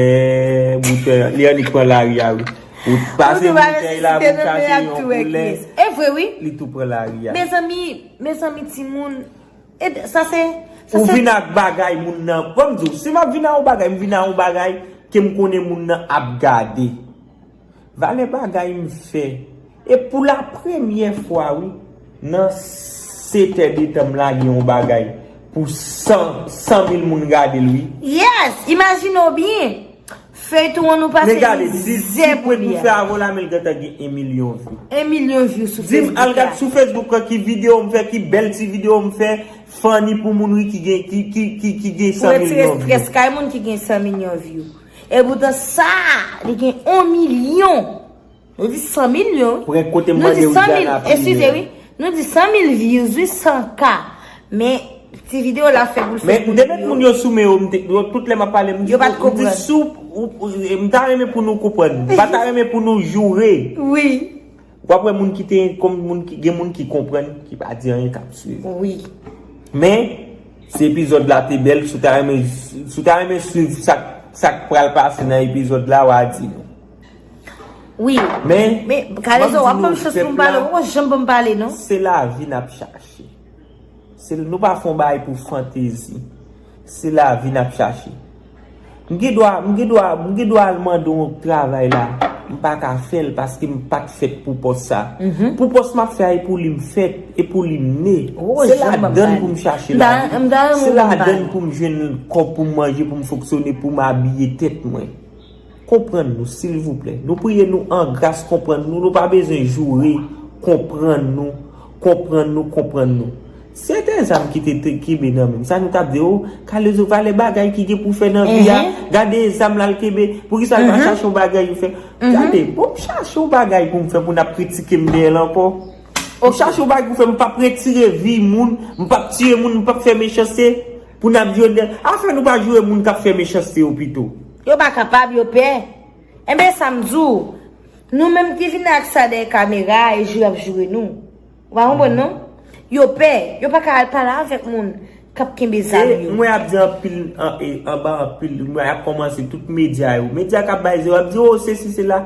boutèy, li annik pran lari a, wi. Ou pase boutèy la, pou chache yon koulè, e vre, wi. Li tou pran lari a. Mezanmi, mezanmi, timoun, e sa se, sa se. Ou vin ak bagay moun nan, ban m di w, si m ap vin ak yon bagay, m vin ak yon bagay ke m konnen moun nan ap gade. Valè bagay m fè. E pou la premyè fwa, wi, nan sete de tan m lage yon bagay pou san, san mil moun gade l, wi. Yes! Imajine w byen. Feyton an nou pase mizè pou li a. Men gade, di, di pwen pou fè avè w la, men l gentan gen yon milyon view. Yon milyon view sou Facebook la. Di m, al gad sou Facebook lan ki videyo m fè, ki bèl ti videyo m fè, funny pou moun, wi, ki gen, ki, ki, ki, ki gen san milyon view. Pou retire strès kay moun ki gen san milyon view. Epoutan sa, li gen yon milyon. Nou di san milyon, wi. Pran kote m mande w, Diana, priye. Eskize, wi. Nou di san mil views, wi, san K. Men, ti videyo la fè pou l fè. Men, m te met moun yo sou men yo, m te, yo, tout lè m ap pale, m di, yo pa t konprann. M di sou, ou, ou, m ta renmen pou nou konprann. M pa ta renmen pou nou joure. Wi. W ap wè moun ki te, kòm moun ki, gen moun ki konprann, ki pa di anyen, k ap swiv. Wi. Men, si epizòd la te bèl, si w ta renmen, si w ta renmen swiv sa, sa k pral pase nan epizòd la, w a di nou. Wi. Men, men, Kalezo, w ap ban m chans pou m pale, ou pa janm ban m pale, non. Se lavi n ap chache. Se, nou pa fè yon bagay pou fantezi. Se lavi n ap chache. M gen dwa, m gen dwa, m gen dwa al mande yon travay la. M pa ka fè l paske m pa t fèt pou pòs sa. Pou pòs m ap fè a, e pou li m fèt, e pou li m ne. Se ladan l pou m chache lavi. Se ladan l pou m jwenn kòb pou m manje, pou m fonksyone, pou m abiye tèt mwen. Konprann nou, silvouplè. Nou priye nou an gras, konprann nou. Nou pa bezwen joure. Konprann nou. Konprann nou, konprann nou. Si se te zam ki te, te kenbe nan men m, sa nou t ap di, o, Kalezo, valè bagay ki gen pou fè nan vi a, gade zam l al kenbe, poukisa l pa chache yon bagay pou fè? Gade, bon, m chache yon bagay pou m fè, pou n ap kritike m dèyè l ankò. M chache yon bagay pou fè, m p ap retire vi moun, m p ap tiye moun, m p ap fè mechanste, pou n ap jwenn dèyè. Afè nou pa joure moun k ap fè mechanste yo pito. Yo pa kapab, yo pè. Enben, sa m di w, nou menm ki vin ak sa dèyè kamera a, e joure y ap joure nou. Ou pa konprann non? Yo pè, yo pa ka al pale avèk moun k ap kenbe zam yo. E mwen ap di anpil, an, e, anba anpil, mwen ap kòmanse tout medya yo. Medya k ap bay zero, ap di, o, sesi, sela.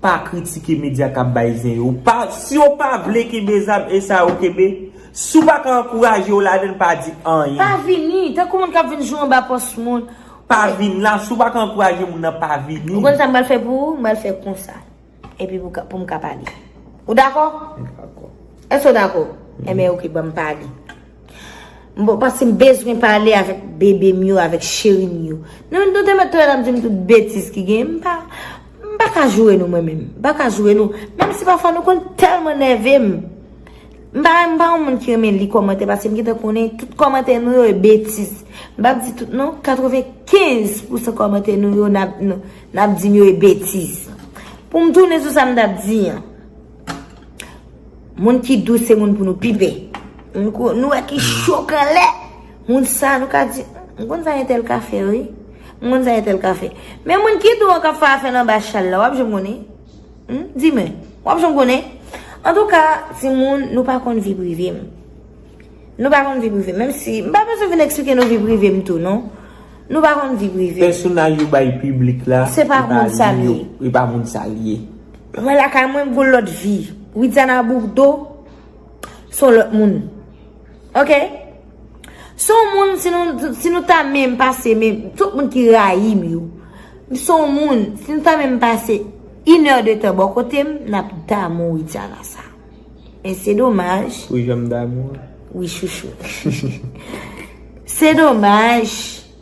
Pa kritike medya k ap bay zen yo. Pa, si yo pa vle kenbe zam, e sa yo kenbe. Si w pa ka ankouraje yo ladan l, pa di anyen. Pa vini, tankou moun k ap vin joure anba pòs moun. Pa vin la, si w pa ka ankouraje moun nan, pa vini. Ou konn sa m pral fè pou ou? M pral fè konsa. Epi pou ka, pou m ka pale. Ou dakò? M dakò. Èske w dakò? Enben, oke, ban m pale. M bon, paske m bezwen pale avèk bebe m yo, avèk cheri m yo. Nou, nou te mèt tou la m di m tout betiz ki gen. M pa, m pa ka joure nou mwen menm. M pa ka joure nou. Menm si pafwa nou konn tèlman nève m. M pa, m pa yon moun ki renmen li kòmantè, paske m gentan konnen tout kòmantè nou yo e betiz. M p ap di tout non, katrevenkenz pousan kòmantè nou yo n ap, n, n ap di m yo e betiz. Pou m tounen sou sa m t ap di an. Moun ki dous se moun pou nou pi pè. Moun ko, nou wè ki cho k anlè. Moun sa nou ka di, m konn sa entèl ka fè wi. M konn sa entèl ka fè. Men moun ki dou an k ap fè afè l anba chal la, w ap janm konnen. Hmm? Di mwen, w ap janm konnen? Antouka, timoun, nou pa konn vi prive m. Nou pa konn vi prive m. Menm si, m pa bezwen vin eksplike nou vi prive m tou, non. Nou pa konn vi prive m. Pèsonaj yo bay piblik la, se pa moun sa l ye. E pa moun sa l ye. Mwen lakay mwen, m gon lòt vi. Widiana Bourdeau, se yon lòt moun. Oke? Se yon moun, si nou, si nou ta menm pase, menm, tout moun ki rayi m yo, se yon moun, si nou ta menm pase inè de tan bò kote m, n ap damou Widiana sa. Men se domaj. Wi, jan m damou an. Wi, chouchou. Se domaj,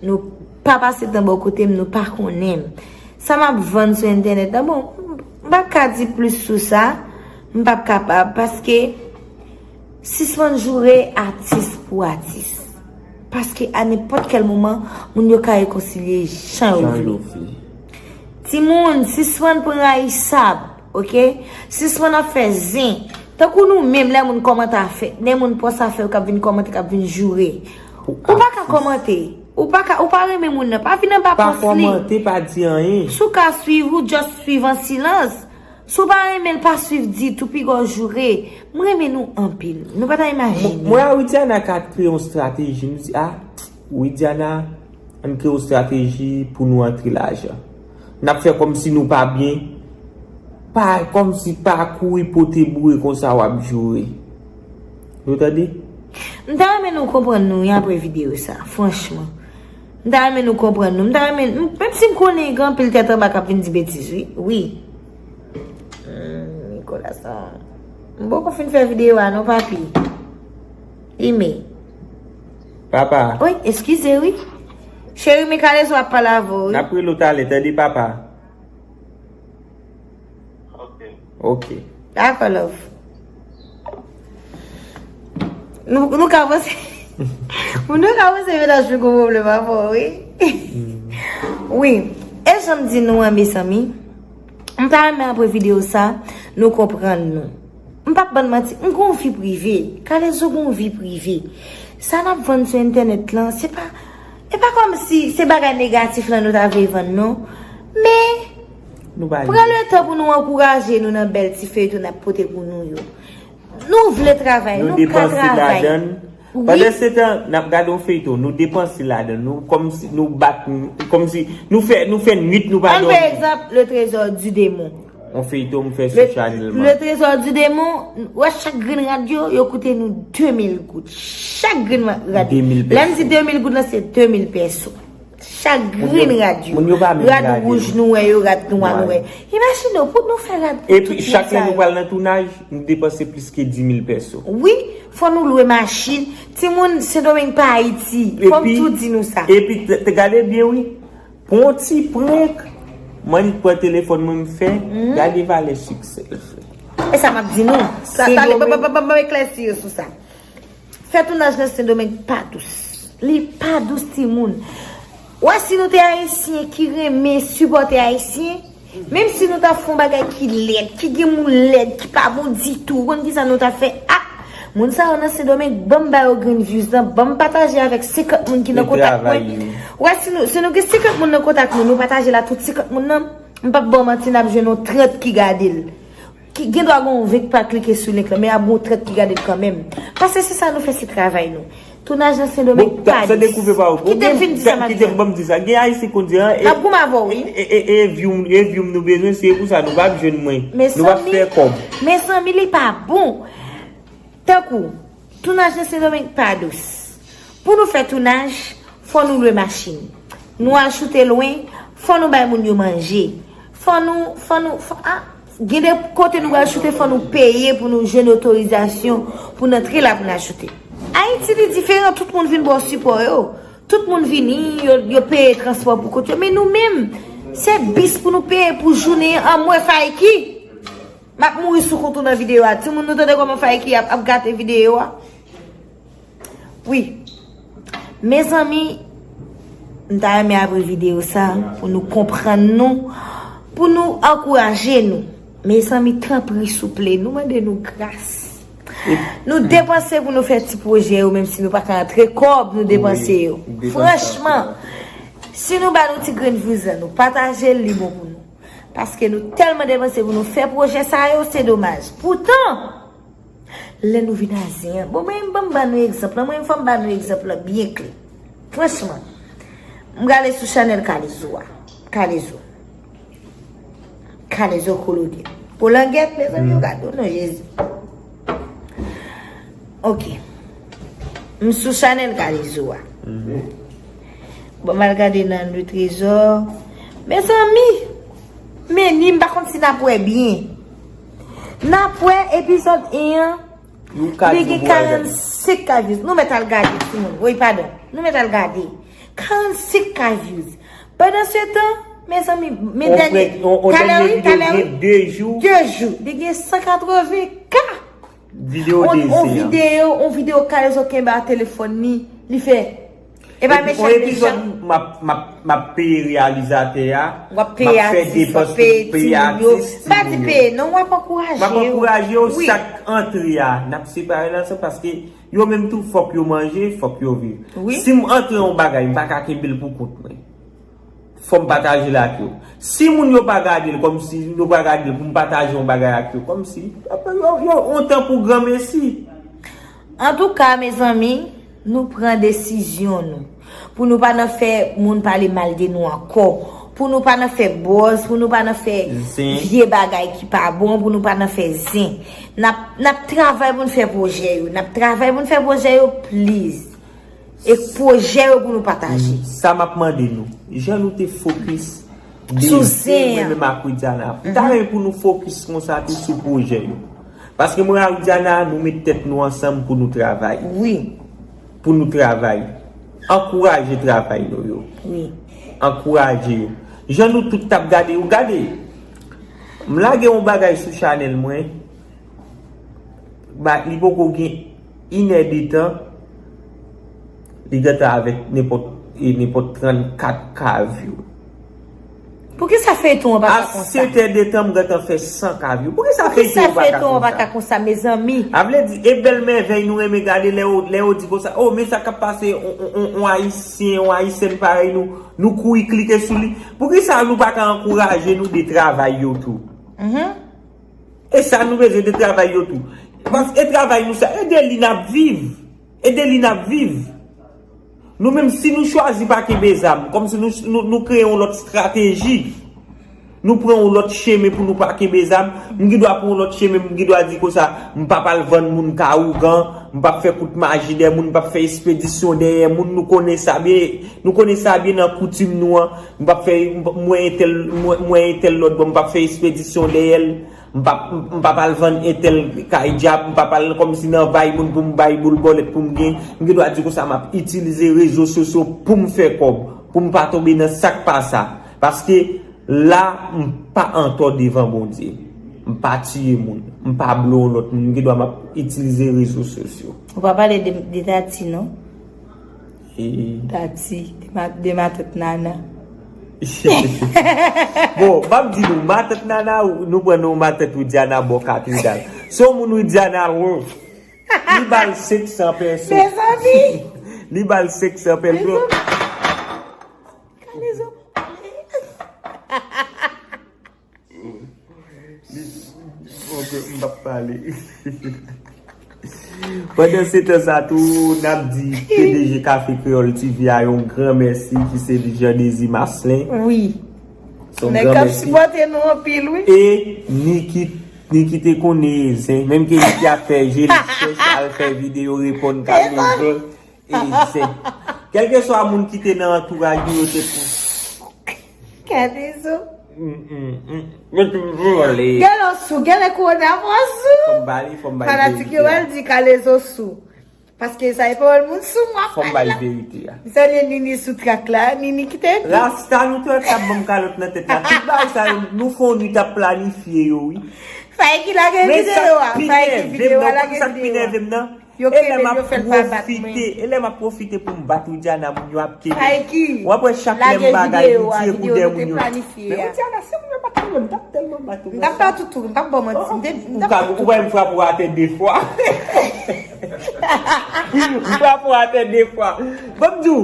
nou pa pase tan bò kote m, nou pa konnen m. Sa m ap vann sou entènèt la, bon, m p ap ka di plis sou sa, m p ap kapab, paske sispann joure atis pou atis. Paske a nenpòt kèl moman, moun yo ka rekonsilye jan yo vle. Timoun, sispann pran rayisab, oke? Sispann ap fè zen. Tankou nou menm, lè moun kòmante afè, lè moun pòs afè yo k ap vin kòmante, k ap vin joure. Ou pa ka kòmante. Ou pa ka, ou pa renmen moun nan, pa vin anba pòs li. Pa kòmante, pa di anyen. Si w ka swiv, ou just swiv an silans. Si w pa renmen l, pa swiv ditou, piga w joure. M renmen nou anpil. Nou pa ta imajine. Mwen a Widiana ka kreye yon estrateji. Nou di, a, Widiana, ann kreye yon estrateji pou nou antre lajan. N ap fè kòmsi nou pa byen. Pa, kòmsi pa kouri pote boure konsa w ap joure. Nou tande? M ta renmen nou konprann nou wi apre videyo sa, franchman. M ta renmen nou konprann nou. M ta renmen, m, menm si m konnen gen anpil tèt anba k ap vin di betiz, wi. Wi. Hmm, Nicolas, non. M poko fin fè videyo a, non, papi. Ime. Papa. Wi, eskize, wi. Cheri, men Kalezo ap pale avè w, wi. N ap rele w talè, tande, papa. Ok. Dakò, love. Nou, nou ka panse, nou ka panse mennaj mwen gon pwoblèm avè w, wi. Wi. E jan m di nou an, mezanmi, m ta renmen apre videyo sa, nou konprann nou. M p ap bann manti, m gon vi prive. Kalezo gon vi prive. Sa n ap vann sou entènèt lan, se pa, e pa kòmsi se bagay negatif lan nou ta vle vann, non. Men, pran letan pou nou ankouraje nou nan bèl ti feyton n ap pote pou nou yo. Nou vle travay, nou ka travay. Pandansetan, n ap gade yon feyton, nou depanse ladan l, nou kòmsi, nou bat, kòmsi, nou fè, nou fè nwit, nou pa dòmi. Ann pran egzanp, Le Trésor du Démon. Yon feyton m fè sou Chanèl mwen. Le Trésor du Démon, ou wè chak grenn rad yo, yo koute nou de mil goud. Chak grenn rad yo. De mil pèso. Lè m di de mil goud lan, se de mil pèso. Chak grenn rad yo. Moun yo pa menm rad gade wouj nou wè yo, rad nwa nou wè. Imajine w, pou nou fè rad pou tout moun sa yo. Epi chak lè nou pral nan tounaj, nou depanse plis ke di mil pèso. Wi, fò nou lwe machin. Timoun, Sendomeng pa Ayiti. Fò m tou di nou sa. Epi, te, te gade byen, wi. Pou yon ti prank, m annik pran telefòn mwen, m fè, gade valè siksè l fè. E sa m ap di nou. Sa, talè, ban m eklèsi yo sou sa. Fè tounaj nan Sendomeng pa dous. Li pa dous, timoun. Wè, si nou te Ayisyen ki renmen sipòte Ayisyen, menm si nou ta fè yon bagay ki lèd, ki gen moun lèd, ki pa bon ditou, ou konn kisa nou ta fè? Ah! Moun sa yo nan Sendomeng, ban m ba yo grenn views lan, ban m pataje avèk senkant moun ki nan kontak mwen. Wè, si nou, si nou gen senkant moun nan kontak nou, nou pataje l a tout senkant moun nan, m p ap ba w manti, n ap jwenn yon trant ki gade l. Ki gen dwa gen yon ven k pa klike sou link lan, men ap gen yon trant ki gade l kanmenm. Paske se sa nou fè, se travay nou. Tounaj nan Sendomeng pa dous. Kite m fin di sa m ap di a. Kite m, ban m di sa. Gen Ayisyen konn di, an, e, n ap goumen avè w, wi. E, e, e, e view m, e view m nou bezwen, se pou sa nou p ap jwenn mwen. Nou p ap fè kòb. Mezanmi, li pa bon. Tankou, tounaj nan Sendomeng pa dous. Pou nou fè tounaj, fò nou lwe machin. Nou al choute lwen, fò nou bay moun yo manje. Fò nou, fò nou, fò, a, gen de kote nou pral choute, fò nou peye pou nou jwenn otorizasyon pou n antre la pou n al choute. Ayiti, li diferan, tout moun vin ba w sipò yo. Tout moun vini, yo, yo peye transpò pou kont yo. Men nou menm, se bis pou nou peye pou jounen an, mwen Fayki. M ap mouri sou kont ou nan videyo a. Timoun, nou tande kòman Fayki ap, ap gate videyo a? Wi. Mezanmi, m ta renmen apre videyo sa, pou nou konprann nou, pou nou ankouraje nou. Mezanmi, tanpri, souple, nou mande nou gras. Nou depanse pou nou fè ti pwojè yo, menm si nou pa ka antre kòb, nou depanse yo. Franchman, si nou ba nou ti grenn views lan, nou pataje l, li bon pou nou. Paske nou tèlman depanse pou nou fè pwojè sa yo, se domaj. Poutan, lè nou vin a zen an, bon, mwen, ban m ba nou egzanp lan, mwen, fò m ba nou egzanp lan byen klè. Franchman, m prale sou chanèl Kalezo a. Kalezo. Kalezo Kolonye. Kolangèt, mezanmi, yo gade w non, Jezi. Ok. M sou chanèl Kalezo a. Bon, m al gade nan Le Trésor. Mezanmi, men ni m pa konn si n ap wè byen. N ap wè epizòd en an. Li gen karannsenk K views. Nou mèt al gade, timoun. Woy, padon. Nou mèt al gade. Karannsenk K views. Pandan se tan, mezanmi, men dènye, talè wi, talè wi, de jou, li gen san katreven K. Videyo de zen an. On videyo, on videyo Kalezo kenbe a telefòn li, li fè. E pa mechan, mechan. Epi on epizòd m ap, m ap, m ap peye reyalizatè a, w ap peye atis, w ap peye timoun yo. M pa di peye non, w ap ankouraje yo. M ap ankouraje yo, wi. Sak antre a, n ap separe l ansanm paske yo menm tou fòk yo manje, fòk yo viv. Wi. Si m antre yon bagay, m pa ka kenbe l pou kont mwen. Fò m pataje l ak yo. Si moun yo pa gade l kòmsi, yo pa gade l pou m pataje yon bagay ak yo, kòmsi, yo, yo, on tan pou granmesi. Antouka, mezanmi, nou pran desizyon nou. Pou nou pa nan fè moun pale mal de nou ankò. Pou nou pa nan fè buzz, pou nou pa nan fè vye bagay ki pa bon, pou nou pa nan fè zen. N ap, n ap travay pou n fè pwojè yo. N ap travay pou n fè pwojè yo, please. E pwojè yo pou nou pataje. Sa m ap mande nou, jan nou te fokis de zen an, mwen menm ak Widiana, m ta renmen pou nou fokis konsa tou sou pwojè yo. Paske mwen ak Widiana, nou met tèt nou ansanm pou nou travay. Wi. Pou nou travay. Ankouraje travay nou yo. Wi. Ankouraje yo. Jan nou tout t ap gade, ou gade. M lage yon bagay sou chanèl mwen. Ba, li poko gen inè de tan, li gentan avèk nenpòt, e, nenpòt trannkat K view. Poukisa feyton an pa ka konsa? A sèt è de tan, m gentan fè san K view. Poukisa feyton an pa ka konsa, mezanmi? A vle di, e bèl mèvèy nou renmen gade lè yo, lè yo di konsa, oh, men sa k ap pase, on, on, on, on Ayisyen, on Ayisyèn parèy nou, nou kouri klike sou li. Poukisa nou pa ka ankouraje nou de travay yo tou? E sa nou bezwen de travay yo tou. Paske e travay nou sa, e de li n ap viv. E de li n ap viv. Nou menm, si nou chwazi pa kenbe zam, kòmsi nou, nou, nou kreye yon lòt estrateji, Nou pran yon lòt chemen pou nou pa kenbe zam. M gen dwa pran yon lòt chemen, m gen dwa di konsa, m p ap al vann moun ka ougan, m p ap fè kout maji dèyè moun, m p ap fè espedisyon dèyè moun. Nou konnen sa byen, nou konnen sa byen nan koutim nou an. M p ap fè, m p- m wè entèl, m wè, m wè entèl lòt bò, m p ap fè espedisyon dèyè l. M p ap, m p ap al vann entèl kay djab, m p ap al kòmsi nan bay moun pou m bay boul bòlèt pou m gen. M gen dwa di konsa, m ap itilize rezo sosyo pou m fè kòb, pou m pa tonbe nan sa k pa sa. Paske la, m pa antò devan Bondye. M pa tiye moun. M pa blo yon lòt moun. M gen dwa m ap itilize rezo sosyo. Ou pa pale de, de Tati, non? E Tati, de ma, de matant Nana. Bon, m ap di nou, matant Nana, nou pran non matant Widiana bò katedral. Se yon moun Widiana, wo. Li ba l senk san pèso. Mezanmi! Li ba l senk san pèso. Mezanmi! Kalezo pa pale. Li, ok, m p ap pale. Pandan se tan sa tou, n ap di P D G Kafe Kreyòl T V a yon gran mèsi, ki se li Jean Désir Marcelin. Wi. Se yon gran mèsi. Nèg k ap sipòte nou anpil, wi. E Niki, Niki te konnen zen, menm ke Niki ap fè je li chèch, al fè videyo reponn Kalezo. E zen. Kèlkeswa moun ki te nan antouraj nou, yo te pou. Kalezo. Mm, mm, mm. Mwen toujou ale. Gèlè sou, gèlè kowona mwen sou. Fò m pale, fò m bay verite a. Fanatik yo al di Kalezo sou. Paske sa e pawòl moun sou mwen. Fò m bay verite a. M salye Nini sou trak la, Nini ki te ekri. Rasta nou te wè k ap ban m kalòt nan tèt la. Tout bagay sa yo, nou fè yon nwit ap planifye yo, wi. Faye ki lage videyo a, Faye ki videyo a, lage videyo a. Yo kenbe l, yo fè l pa bat mwen. E lè m ap pwofite pou m bat Widiana, moun yo ap kenbe. Faye ki lage videyo a, videyo nou te planifye a. Men Widiana, se moun yo pa t kenbe m, m t ap tèlman bat ou. M t ap bat ou tou, m p ap ba w manti. M te, m t ap bat ou. Ou wè m frape w atè de fwa. M frape w atè de fwa. Ban m di w,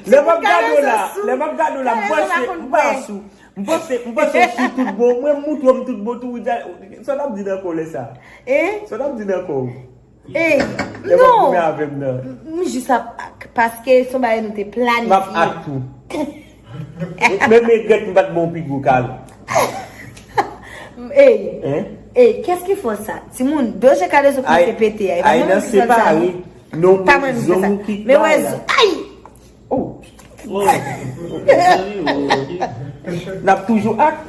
lè m ap gade w la, lè m ap gade w la, m panse, m pa sou. M panse, m panse w sou tout bon. Mwen, m moutre w m tout bon tou, Widiana. Sa w t ap di nan kò w lè sa? Hein? Sa w t ap di nan kò w? Ey, non. Lè w ap goumen avè m nan. M jis ap ak, paske se yon bagay nou te planifye. M ap ak tou. Men, men, regrèt m pa t ba w pi gwo kalòt. Ey, ey, kiyès ki fè sa? Timoun, dozye Kalezo ki fè pete a. E pa mwen ki fè sa, non. Non, pa mwen ki fè sa. Men wè, ay! Oh. N ap toujou ak,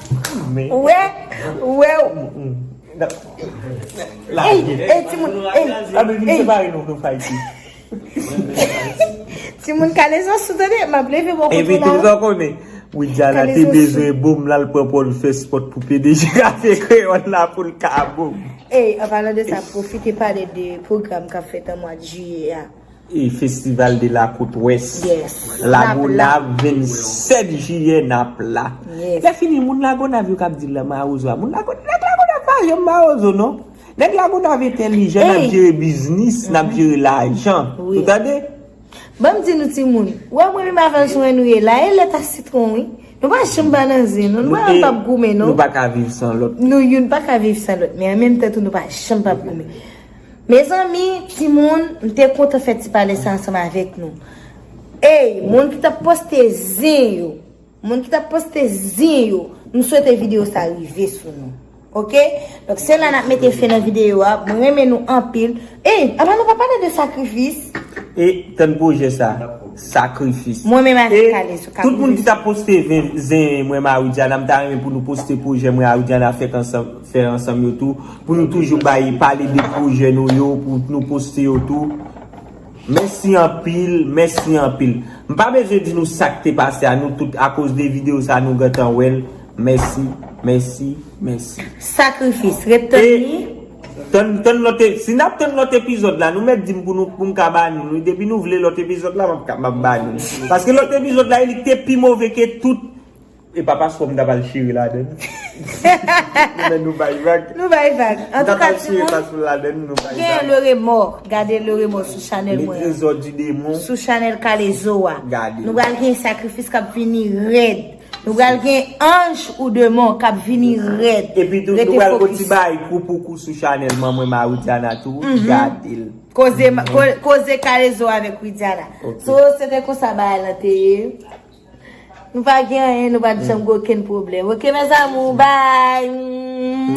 men. Ou wè, ou wè. N ap, ey, ey, timoun, ey, ey. Timoun, Kalezo sou, tande, m ap leve bò kote la. Epi tou sa konnen, Widiana te bezwen bon, l al pran pòl fè spòt pou P D G Kafe Kreyòl la pou l ka bon. Ey, an palan de sa, pwofite pale de pwogram k ap fèt an mwa jiyè a. E Festival de la Côte Ouest. Yes. Lagonav, vennsèt jiyè, n ap la. Yes. Lè fini, moun Lagonav yo k ap di l la mawozo a. Moun Lago-, nèg Lagonav pa janm mawozo, non. Nèg Lagonav entèlijan, n ap jere biznis, n ap jere lajan. Wi. Ou tande? Ban m di nou timoun, ou wè mwen menm avè l sou en nou ye la, e lèt a sitwon, wi. Nou pa janm pa nan zen, non. Nou pa janm p ap goumen, non. Nou pa ka viv san lòt. Nou youn pa ka viv san lòt, men an menm tan tou, nou pa janm p ap goumen. Mezanmi, timoun, m te kontan fè ti pale sa ansanm avèk nou. Ey, moun ki t ap poste zen yo, moun ki t ap poste zen yo, m swete videyo sa rive sou nou. Oke? Donk, se la n ap mete fen nan videyo a. Mwen renmen nou anpil. Ey, apa nou pa pale de sakrifis? E tann pwojè sa, sakrifis. Mwen menm avèk Kalezo k ap rive sou nou. E tout moun ki t ap poste zen, zen mwen, Marie Diana, m ta renmen pou nou poste pwojè mwen, Marie Diana, fèk ansanm. Fè ansanm yo tou, pou nou toujou bay, pale de pwojè nou yo, pou nou poste yo tou. Mèsi anpil, mèsi anpil. M pa bezwen di nou sa k te pase a, nou tout, akoz de videyo sa, nou gentan wè l. Mèsi, mèsi, mèsi. Sakrifis, ret tann li. E tann, tann lòt e-, si n ap tann lòt epizòd la, nou mèt di m pou nou, pou m ka ba nou. Depi nou vle lòt epizòd la, m ap ka, m ap ba nou. Paske lòt epizòd la, li te pi move ke tout. E pa paspò m ta pral chire ladann. Men nou bay vag. Nou bay vag. Antouka, timoun, gen le remò. Gade le remò sou chanèl mwen an. Le trésor du démon. Sou chanèl Kalezo a. Gade. Nou pral gen sakrifis k ap vini rèd. Nou pral gen anj ou demon k ap vini rèd. Epi tou, nou pral gon ti bay kou pou kou sou chanèl manman Marie Diana tou. Gade l. Koze, ko-, koze Kalezo avèk Widiana. Ok. So, se te konsa bagay lan te ye. Nou pa gen anyen, nou pa t janm gen okenn pwoblèm. Ok, mes amours, bye.